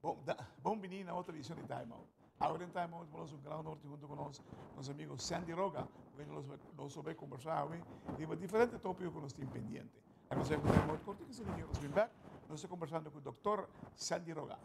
Bon, da, bon bini na otro edicion di Time Out. Awor den Time Out nos un gran honor tin hunto cu nos, nos amigo Sandy Roga, cu nos, nos lo bay conversa awe riba diferente topico cu nos tin pendiente. A nos bay cu Time Out cortico, si nos bin back, nos ta conversando cu Doctor Sandy Roga.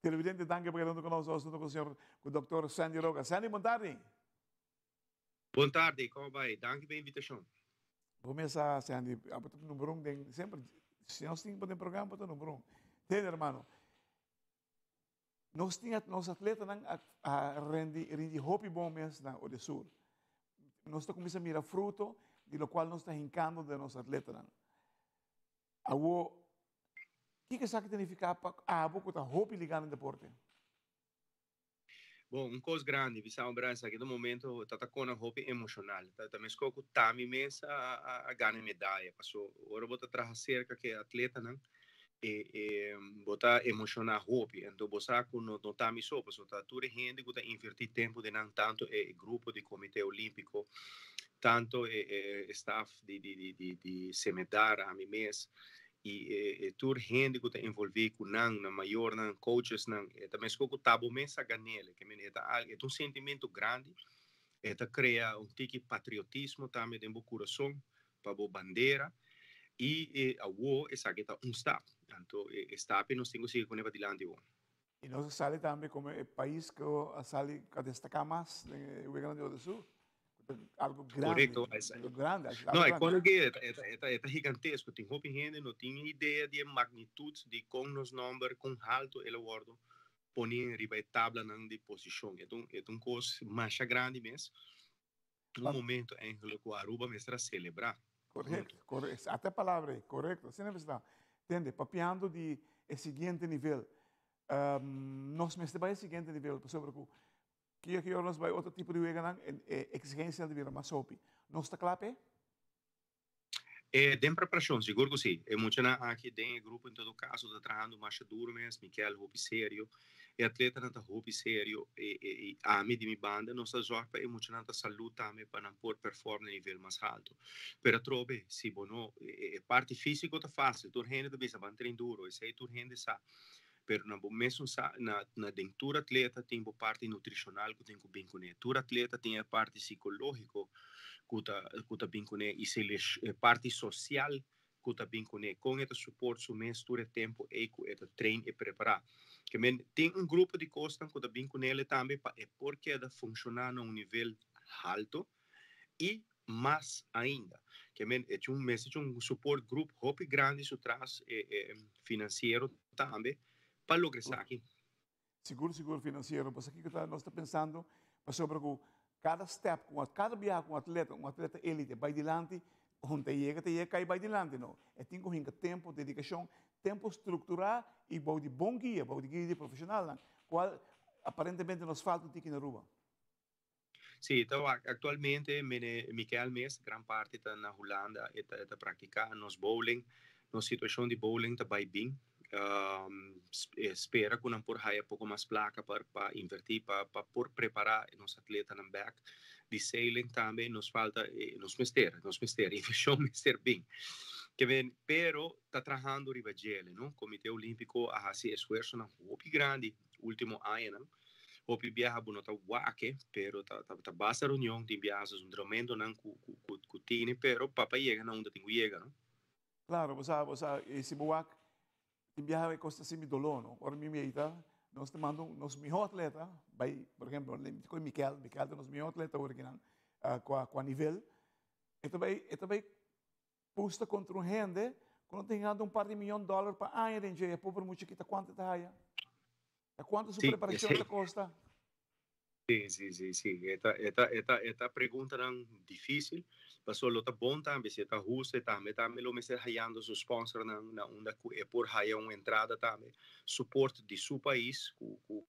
Televidente, danki pa keda ku nos. Nos ku señor ku Dr. Sandy Roca. Sandy, bon tardi. Bon tardi, kon bai? Danki pa e invitashon. Bo mesa, Sandy, abo ta number un den semper. Si nos tin pa den programa, bo ta number un. Tende, hermano. Nos tin nos atletanan a a rendi rindi hopi bon mes na Odesur. Nos ta kuminsá mira fruto di lokual nos ta hinkando den nos atletanan. Awo, kiko esaki ta nifiká pa abo ku ta hopi ligá na deporte? Bon, un kos grandi, bisa un bra esaki ta un momento ta ta kona hopi emoshonal. Ta ta meskos ku Tami mes a a a gana e medaya, paso ora bo ta traha serka ku e atletanan e e bo ta emoshoná hopi. Anto bo sa ku no no ta mi so, paso ta tur e hende ku ta invertí tempu den nan, tantu e grupo di Komité Olímpiko, tantu e e staf di di di di di Semedar, ami mes, i e tur hende ku ta envolví ku nan, nan mayornan, coachesnan, e ta meskos ku ta bo mes a gan'el. Ke men e ta al, e ta un sentimentu grandi, e ta krea un tiki patriotismo tambe den bo kurason pa bo bandera i e awo esaki ta un stap. Anto e stap ei nos tin ku sigui kuné padilanti awor. I nos a sali tambe komo e pais ku a sali ku a destaká mas den e Weganan di Oro Sur. Ku ta algu grandi. Korekto. Algu grandi, algu No, e grandi. kono ke e ta e ta higantesko. Tin hopi hende no tin idea di e magnitut di kon nos nòmber, kon haltu el a wòrdu poni riba e tablanan di posishon. E ta un e ta un kos masha grandi mes. Un momento eigenlijk ku Aruba mester a selebrá. Korekto, korekto. Ata e palabra ei, korekto. Asina mester ta. Tende, papiando di e siguiente nivel, nos mester bai e siguiente nivel pasobra ku kia ki ora nos bai otro tipo di weganan e eksigensianan ta bira mas hopi. Nos ta kla p'e? E den preparacion, sigur cu si. E muchanan aki den e grupo en todo caso ta trahando masha duro mes, Mikel hopi serio, e atletanan ta hopi serio e y ami di mi banda nos ta zorg pa e muchanan ta salud tambe pa nan por perform na nivel mas halto. Pero atrobe si bo no, e parti fisico ta facil, tur hende ta bisa ban train duro, esey tur hende sa. Pero na bo mesun sa na na den tur atleta tin bo parti nutricional cu tin cu bin cune. Tur atleta tin e parti psicologico cu ta cu ta bin cune y si e parti social cu ta bin cune. Con e ta support su mes tur e tempo ey cu e ta train y prepara. Ke men tin un grupo di cosnan cu ta bin cunele tambe pa e por keda funciona na un nivel halto y mas ainda. Ke men e un mester tin un support group hopi grandi su tras e e financiero tambe pa logra esaki. Sigur sigur financiero pasobra kiko ta nos ta pensando pasobra ku kada step ku kada biaha ku un atleta un atleta elite bai dilanti. Hunta yega ta yega kai bai dilanti no. E tin ku hinka tempu, dedikashon, tempu strukturá i bou di bon guia, bou di guia di profeshonalnan, kual aparentemente nos falta un tiki na Aruba. Sí, ta wak. Aktualmente mene Mikel mes gran parti ta na Hulanda, e ta e ta praktiká nos bowling. Nos situashon di bowling ta bai bin. Spera ku nan por haya poko mas plaka pa pa invertí pa pa por prepará nos atletanan bèk. Di sailing tambe nos falta nos mester nos mester invershon mester bin. Ke men pero ta trahando riba djele no. Komite Olímpiko a hasi esfuersonan hopi grandi último añanan. Hopi biaha bo no ta wak e pero ta ta basta reunion tin biaha esun dramentonan ku ku ku tini pero pa pa yega na unda tin ku yega no. Claro, bo sa, bo sa, e si bo wak, tin biaha e cos ta sinti dolor, no? Ora mi meita, nos ta manda un, nos miho atleta, bai, por ehemplo, mi ta coge Mikel, Mikel ta nos miho atleta awor akinan, cua, cua nivel, e ta bai, e ta bai pusta contra un hende cu no ta hingando un par di miyon dollar pa aña den dje, e pober mucha kita cuanto e ta haya? Ta cuanto su preparacion ta costa? Sí, sí, sí, sí. E ta, e ta, e ta, e ta preguntanan difícil, pasobra lo ta bon tambe si e ta husto, e tambe tambe lo mester hayando su sponsornan na unda cu e por haya un entrada tambe, support di su pais cu, cu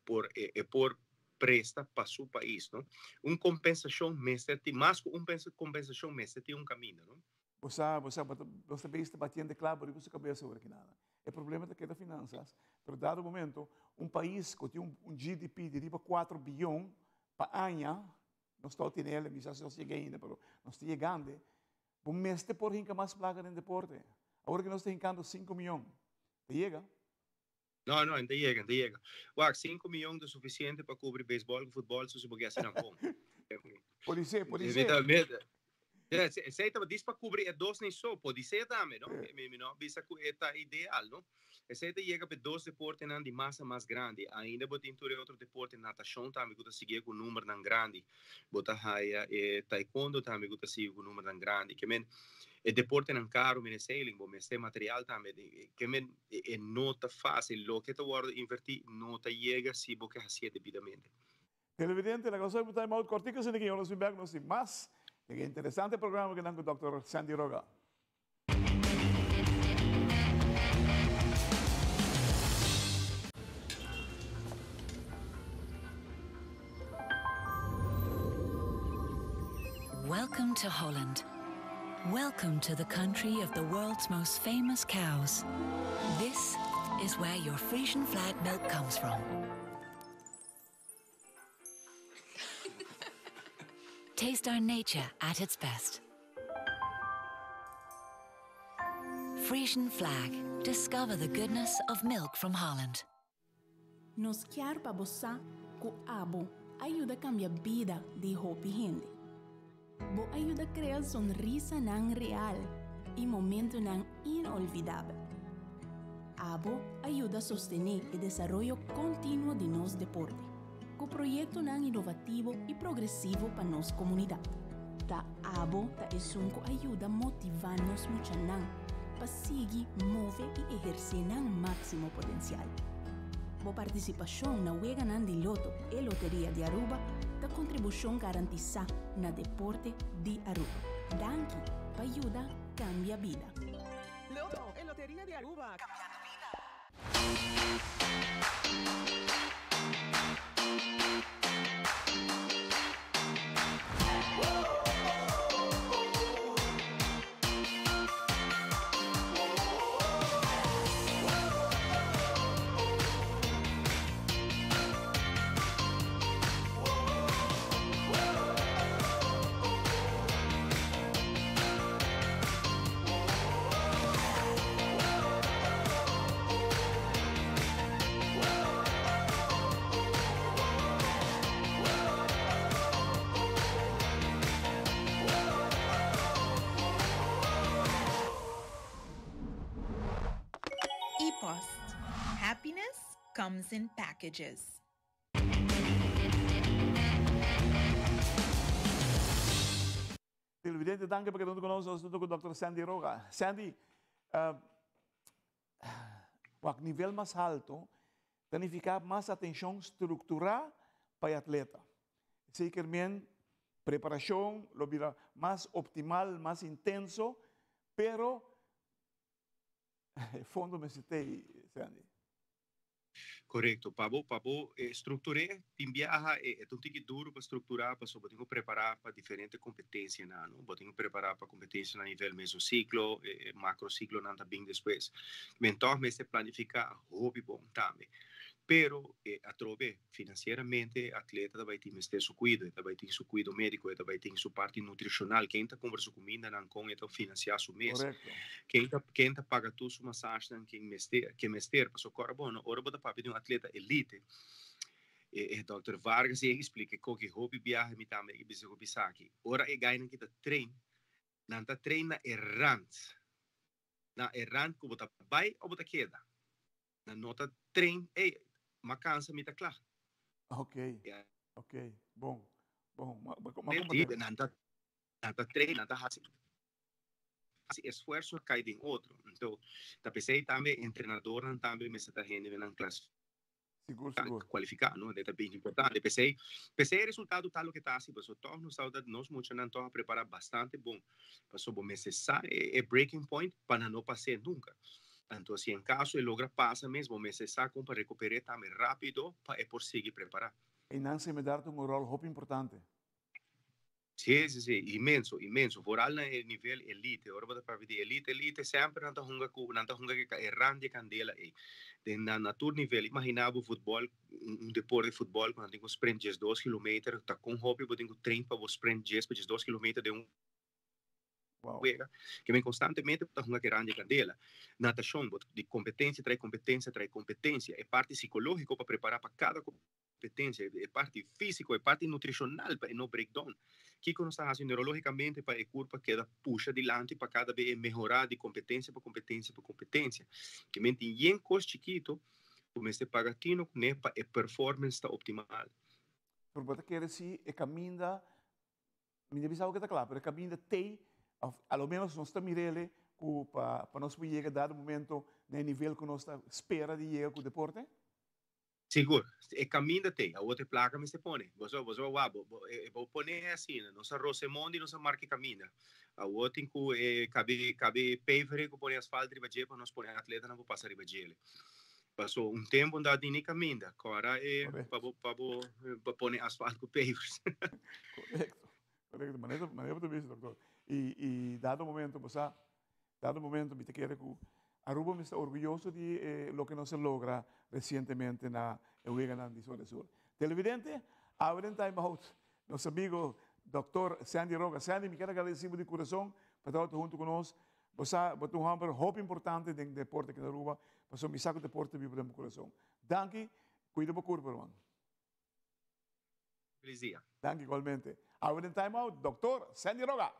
por, e por presta pa su pais, no. Un compensacion mester tin, mas cu un compensacion mester tin un caminda, no. Bo sa, bo sa, bo ta, bo ta bezig ta batiendo clavo riba su cabeza ora ki nada. E problema ta keda finanzas, pero dado momento un pais cu tin un GDP di riba cuatro biyon pa aña, nos ta tene el, mi sa si nos yega ainda, pero nos ta yegande, bo mester por hinca mas placa den deporte. Awor ki nos ta hincando cinco miyon, ta yega? No, no, enta yega, enta yega. Wak, cinco miyon ta suficiente pa cubri beisbol cu futbol, so si bo ke haci nan bon. Podisé, podisé. Esey ta dis pa cubri e dos ni so, podisé tambe, no? Mi, mi no bisa cu e ta ideal, no? Esey ta yega pa e dos deportenan di masa mas grandi. Ainda bo tin tur e otro deporte, natacion tambe cu ta sigui cu numbernan grandi. Bo ta haya e taekwondo tambe cu ta sigui cu numbernan grandi. Ke men, e deportenan caro, mene sailing, bo mester material tambe. Ke men, e no ta fácil. Loke ta wòrdu invertí no ta yega si bo ke hasié debidamente. Televidente, laga nos hopi time out kòrtiku asina ki nos bin bèk nos tin mas den e interesante programa kinan ku Dòkter Sandy Roga. Welcome to Holland. Welcome to the country of the world's most famous cows. This is where your Frisian flag milk comes from. Taste our nature at its best. Frisian flag. Discover the goodness of milk from Holland. Nos kier pa bo sa ku abo a yuda kambia bida di hopi hende. Bo a yuda krea sonrisanan real i momentunan inolvidabel. Abo a yuda sostené e desaroyo kontinuo di nos deporte, ku proyektonan inovativo i progresivo pa nos komunidat. Ta abo ta esun ku a yuda motivá nos muchanan pa sigui move i ehersé nan máksimo potensial. Bo partisipashon na Weganan di Loto e Loteria di Aruba ta kontribushon garantisá na deporte di Aruba. Danki pa yuda kambia bida. Loto e Loteria di Aruba, kambiando bida. E-post, Happiness comes in packages. Televidente danki pa keda huntu ku nos, nos ta huntu ku Dòkter Sandy Roga. Sandy, wak nivel mas halto ta nifiká mas atenshon strukturá pa e atleta. Esei ker men. Preparacion lo bira mas optimal, mas intenso, pero fondo mester t'ey, Sandy. Korekto. Pa bo pa bo struktur'é tin biaha e ta un tiki duru pa strukturá pasobra bo tin ku prepará pa diferente kompetensianan, no? Bo tin ku prepará pa kompetensia na nivel mesosiklo, e makrosiklonan ta bin despues. Men tòg mester planifiká hopi bon tambe. Pero atrobe finansieramente e atleta ta bai tin mester su kuido, e ta bai tin su kuido médiko, e ta bai tin su parti nutrishonal, ken ta kumpra su kumindanan, kon e ta finansiá su mes, ken ta ken ta paga tur su masashnan ken mester ke mester. Pasobra kòrda bo no, ora bo ta papia di un atleta elite, e e dòkter Vargas e splika e koki hopi biaha, mi tambe a bisa hopi esaki, ora e gainan ki ta train, nan ta train na e rant, na e rant ku bo ta bai òf bo ta keda. Nan no ta train, ey, m'a cansa mi ta cla. Ok, ok, bon, bon, ma ma ma comprende. Nan ta nan ta train, nan ta haci haci esfuerzo cay den otro. Anto ta pesey tambe entrenadornan tambe mester ta hende nan clas Sigur, sigur. cualifica, no? Ta bien importante. Pesey, pesey e resultado ta loke ta haci, pasobra toch nos ta nos muchanan toch a prepara bastante bon. Pasobra bo mester sa e e breaking point pa nan no pas'é nunca. Anto si en caso e logra pasa mes, bo mester sa con pa recuper'é tambe rapido pa e por sigui prepara. Einan Semedar ta un rol hopi importante. Sí, sí, sí, inmenso, inmenso. Vooral na e nivel elite. Ora bo ta papia di elite, elite, semper nan ta hunga cu, nan ta hunga cu e rand di e candela ey. Den na, na tur nivel. Imagina bo futbol, un, un deporte di futbol cu nan tin cu sprint 12 kilometer, ta con hopi bo tin cu train pa bo sprint 10 pa 12 kilometer den un wega. Ke men constantemente bo ta hunga cu e rand di e candela. Natacion, bo di competencia trae competencia trae competencia. E parti psicologico pa prepara pa cada competencia, e parti fisico, e parti nutricional pa e no breakdown. Kico nos ta haci neurologicamente pa e curpa keda pusha dilanti pa cada be e mehora di competencia pa competencia pa competencia. Ke men tin yen cos chikito cu mester paga tino cune pa e performance ta optimal. Pero bo ta kere si e caminda, mi ta bisa bo ke ta cla, pero e caminda tey, of a lo menos nos ta mirele cu pa nos por yega dado momento na e nivel cu nos ta spera di yega cu deporte? Sigur, e caminda t'ey, awor t'e placa mester pone. Bo sa, bo sa wak, bo, bo, e bo pone asina, nos a rosa e mondi, nos a marca e caminda. Awor tin cu e cabe, cabe paver cu pone asfalt riba dje pa nos pone atletanan por pasa riba djele. Paso un tempo no tabatin ni caminda, cora e pa bo, pa bo, pa pone asfalt cu pavers. Correcto, correcto. Manera, manera bo ta bisa, doctor. Y, y dado momento, bo sa, Dado momento mi ta kere ku Aruba mester orguyoso di e loke nos a logra resientemente na e weganan di Zona Sur. Televidente, awe den Time Out nos amigo Dòkter Sandy Roca. Sandy, mi kier agradeci bo di kurason pa tabata hunto ku nos. Bo sa, bo ta un hòmber hopi importante den deporte aki na Aruba, pasobra mi sa ku deporte ta biba den bo kurason. Danki, kuida bo kurpa, ruman. Feliz dia. Danki igualmente. Awe den Time Out, Dòkter Sandy Roca.